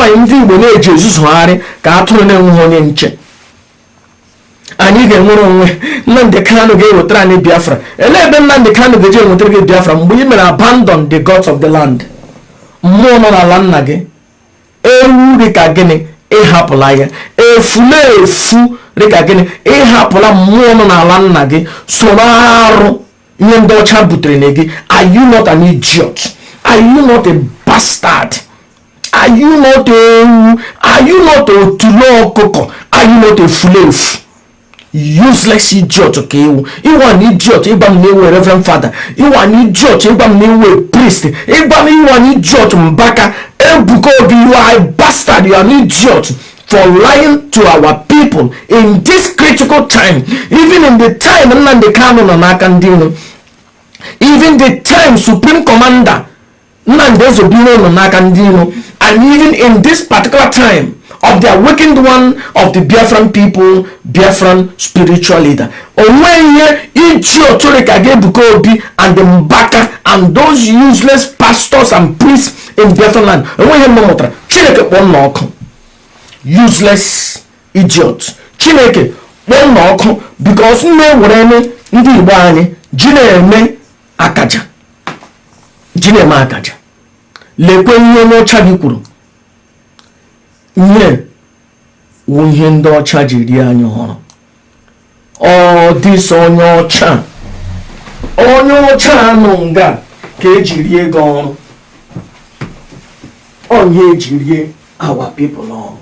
Why ndị Igbo na-eji ezuzugharị ka atụrụ na-enweghị onye nche? Anyị ga-enwere onwe. Nnamdị Kanu ga-ewetara anyị Biafra. Elee ebe Nnamdị Kanu ga-eji enwetara gị Biafra mgbe ị mere abandon the gods of the land, mmụọ nọ n'ala nna gị? Ewu dịka gịnị ịhapụla ya, efulefu dịka gịnị ịhapụla mmụọ nọ n'ala nna gị, soro arụ ihe ndị ọcha butere na gị? Are you not an idiot? Are you not a bastard? Are you not ewu? Are you not otule ọkụkọ? Are you not efulefu, useless idiot ka ewu? Ịwa an idiot ịgba m na ewu reverend father. Ịwa an idiot ịgba m na ewu priest. Ịgba m, ịwa an idiot. Mbaka, Ebuka Obi, you are a bastard. You are an idiot for lying to our people in this critical time, even in the time Nnamdi Kanu nọ n'aka ndị iro, even the time Supreme Commander Nnamdi Ezebiro nọ n'aka ndị iro, and even in this particular time of the awakened one of the Biafran people, Biafran spiritual leader. Onwe ihe iji otu ka ga Ebuka Obi and the Mbaka and those useless pastors and priests in Biafran land, onwe ihe m mụtara. Chineke kpọọ nna ọkụ, useless idiot. Chineke kpọọ nna ọkụ, because nna ewere ndị Igbo anyị ji na-eme akaja, ji na-eme akaja. Lekwe ihe onye ọcha gị kwuru. Ihe wụ ihe ndị ọcha ji rie anyị ọhụrụ. Ọ dịsọ onye ọcha, onye ọcha nọ nga ka eji rie gị ọrụ. Onye eji rie our people ọrụ.